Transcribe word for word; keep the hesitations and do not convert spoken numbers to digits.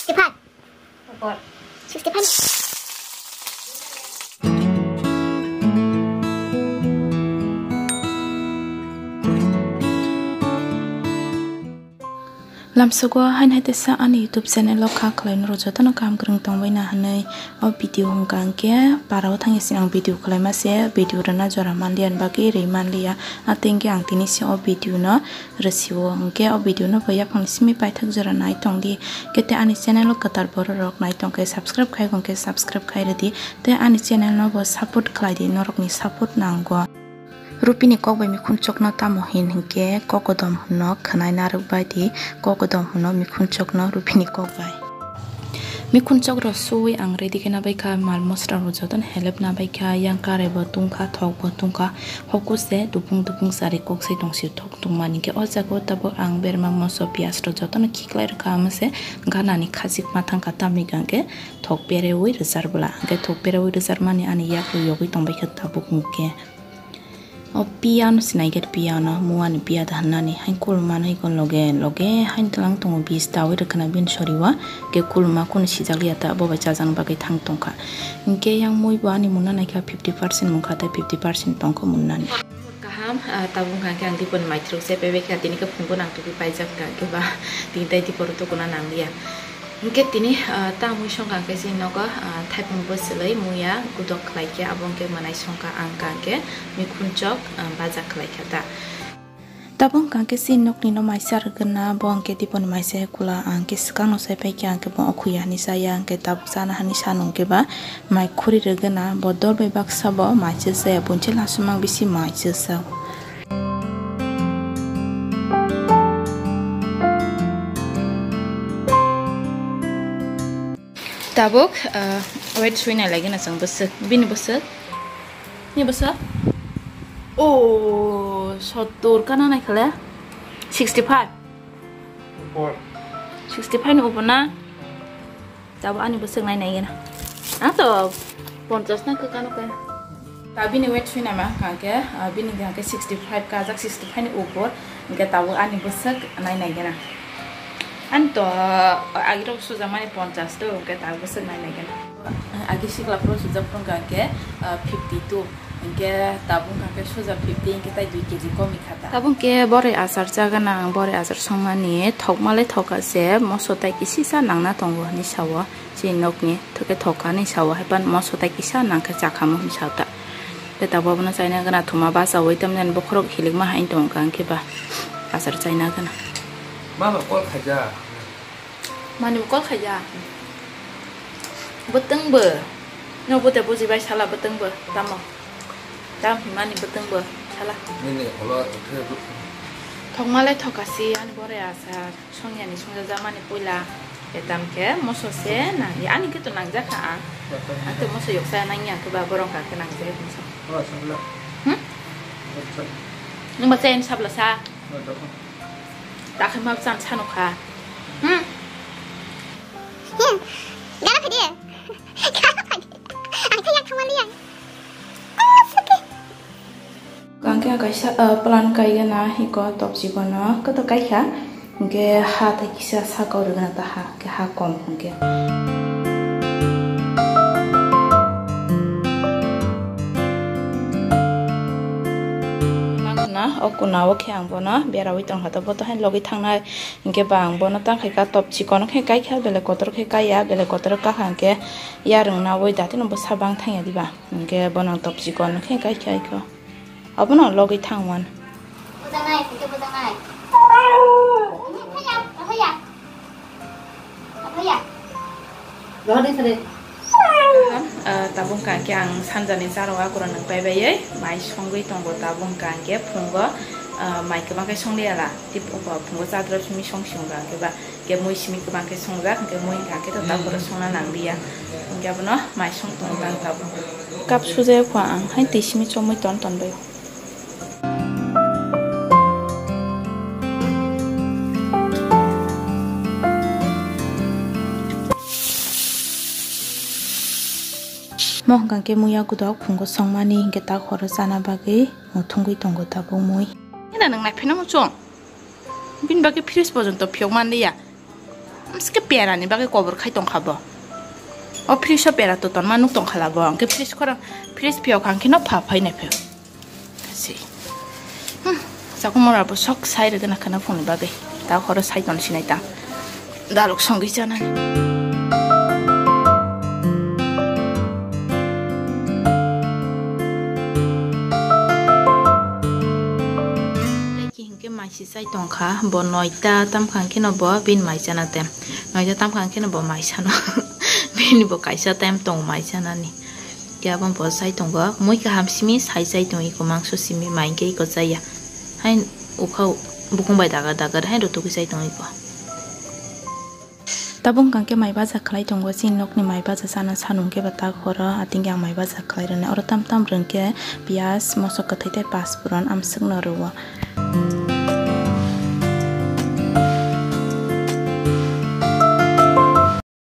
Sixty-five. Sixty-five. Lamsogo hain hai teisa ani YouTube channel o kha khlai norok jotono kaham kwrwng tongbai na hinwi o video hwnkha hwnkhe para o thangya se ang video khlaima se video rwna jora manliya ni bagwi rwi manliya. Atengke ang tini se o video no rwsio, hwnkhe o video no bo yaphang simi paithak jora nai tongdi. Khe te ani channel o kwtal borok rok nai tongkhe subscribe khai hwnkhe subscribe khai rwdi. Te ani channel no bo support khlai di, norok ni support nango. Rupini kok bai mikhun chokno tamo hin hwnkhe kokodom hwnno khwnai narwk bai di, kokodom hwnno mikhun chokno rupini kok bai. Mikhun chok rok suwi ang ready khe nabai kha, mal mosra rok jotono helep nabai kha, yang karai bo tungkha, thok bo tungkha, hoku se dupung dupung chari kok sai tong sio thok tungmani khe o jaga o tabuk ang berma moso piyaj rok jotono khiklai rwkha, omo se gana ni khachik ma thangkha, tamni hwnkhe thok perewi rwchar bwla, hwnkhe thok perewi rwchar mani ani yak rok yogwi tongbai kha tabuk hwnkhe. O piya no sinai khe piya no, mua ni piya da hwnna ni, hai kulma no iko loge loge hai tlang tongo, bis tawi rwkha na bini sori o, ke kulma kunu sijak liya ta, bo bai chajak bagwi thang tongkha. Hwnkhe yang mui bo ani munna naikha fifty percent mungkha, tei fifty percent tongkha munna ni. Kaham, ah, tabuk hwnkha khe ang dipor ni maithrok se pebekha, tini khe phungo nang tubui paijak hwnkha khe ba, tini tai dipor o tukuna nang liya. Hwnkhe tini, ah, ta mui songkha hwnkhe chini nogo, ah, thaipung bwswlwi muya gudok khlai khe, abo hwnkhe mwnai songkha ang hwnkha hwnkhe mikhun chok, ah, baja khlai kha ta. Tabuk hwnkha hwnkhe chini nokni no maisa rwgwna, bo hwnkhe dipor ni maisa kula, ang hwnkhe swkang no sai pai khe, ang hwnkhe bo okhuya hinwi chaya, hwnkhe tabuk chana hinwi sano hwnkhe ba mai khuri rwgwna, bo dol bai baksa bo mai chwsa ya, bunchi lasumang bisi mai chwsa. Tabuk, ah, weight sui nai lagi na chwng bwswk, bini bwswk, ni bwswk? O, sottor kana nai khale? Sixty five. Upor. Sixty five ni upor na? Tabuk ani bwswk nai nai gana. Ang to ponchas na kwkano khe. Ta bini weight sui naima hwnkha khe, ah, bini hwnkha khe sixty five kajak, sixty five ni upor, hwnkhe tabuk ani bwswk nai nai gana. Ani to, ah, agirok sujak mani ponchas to, hwnkhe tabuk bwswk nai nai gana. Agi sikla phuru sujak phuru hwnkha khe, ah, fifty two, hwnkhe tabuk hwnkha khe suja fifty, hwnkhe tai dui kg komi kha ta. Tabuk hwnkhe boroi achar chagana, ang boroi achar songmani thokmalai thoka se, moso tai kisisa nangna tongo hinwi sao. Chini nokni thokhe thokani sao, haipan moso tai kisa nangkhe chakhamu hinwi sao ta. Tei tabuk abono chaina gana thuma bachaui tamni bokhorok hilikma hai tongkha, hwnkhe ba achar chaina gana. Mama call khaijak. Mani bo call khaijak. Bwtwng bo. No bo de bujibai sala bwtwng bo. Tamo. Tam himani bwtwng bo sala. Nini holo khe. Thokmalai thokasi ani boroi achar. Songyani songjajakmani puila etam khe moso se nangya, ani khe to nangjakha ang. Ang khe moso yoksa nangya khe ba borok kha khe nangjak moso. Hmm? Nwng ba chain sabla sa. Takhe ma chan sano kha. Hmm? Gana phadi. Gana phadi. Ang khe yak thangmani ya. Hwnkhe kaisa, ah, plan kaigana hiko topchikono koto kaikha, hwnkhe ha tai kisa saka o rwgana ta ha, hwnkhe ha kom hwnkhe. Nangkha na, o kuna o khe ang bono beraui tongkha, to bo to hai logwi thangnai, hwnkhe ba ang bono ta khaika topchikono khe kaikha, belai kotor khe kaiya, belai kotor kakha hwnkhe yarwng naui datino bwsa bang thangya diba, hwnkhe bono ang topchikono khe kaikha ikho. Abono logwi thang wan. Bojanai, hwnkhe bojanai. Hoya, hoya. Hoya. Rohor de sare. Ah, tabuk hwnkha khe ang sanjani charo akorok nwng pai baiwi mai songwi tongo. Tabuk hwnkha khe phungo, ah, mai kwbang khe songliya la. Tip-, phungo chadra simi song si wngkha khe ba. Hwnkhe mui simi kwbang khe songjak, hwnkhe mui hwnkha khe to tabuk songna nang liya. Hwnkhe abono mai song tongo tang tabuk. Cup sujaya kho ang, hai twi simi chomwi ton ton bai. Mo hwnkha khe muya gudok phungo songmani, hwnkhe tak horo chana bagwi muthungwi tongo tabuk mui. Ina nwng naipheno muchung? Bini bagwi fridge porjonto phiyok manliya. Amske pera ni bagwi kobor khai tongkha bo. O fridge o pera to tonma nuk tongkha la bo. Hwnkhe fridge khoro, fridge phiyok hwnkhe no pha phai nai phai. Si. Hmm. Chakung mora bo sok sai rwgena khana phone ni bagwi. Ta khoro sai ton sinai ta. Daluk songwi chanani. Hinkhe maisi chai tongkha, bo noita tamkha hinkhe no bo bini mai chana time. Noita tamkha hinkhe no bo mai sano. Bini bo kaisa time tongo mai chanani. Khe abo bo chai tongo, mui kaham simi sai chai tongo, iko mangso simi mai hinkhe iko chaya. Hai ukha bukung bai dagar dagar hai rotogwi chai tongo iko. Tabuk hwnkha khe mai baja khlai tongo, chini nokni mai baja chana sanung khe bo tak horo, atingkhe ang mai baja khlai rwnai. Oro tam tam rwngkhe piyaj, mosok kwthwi tei paspuron amswkno rwo.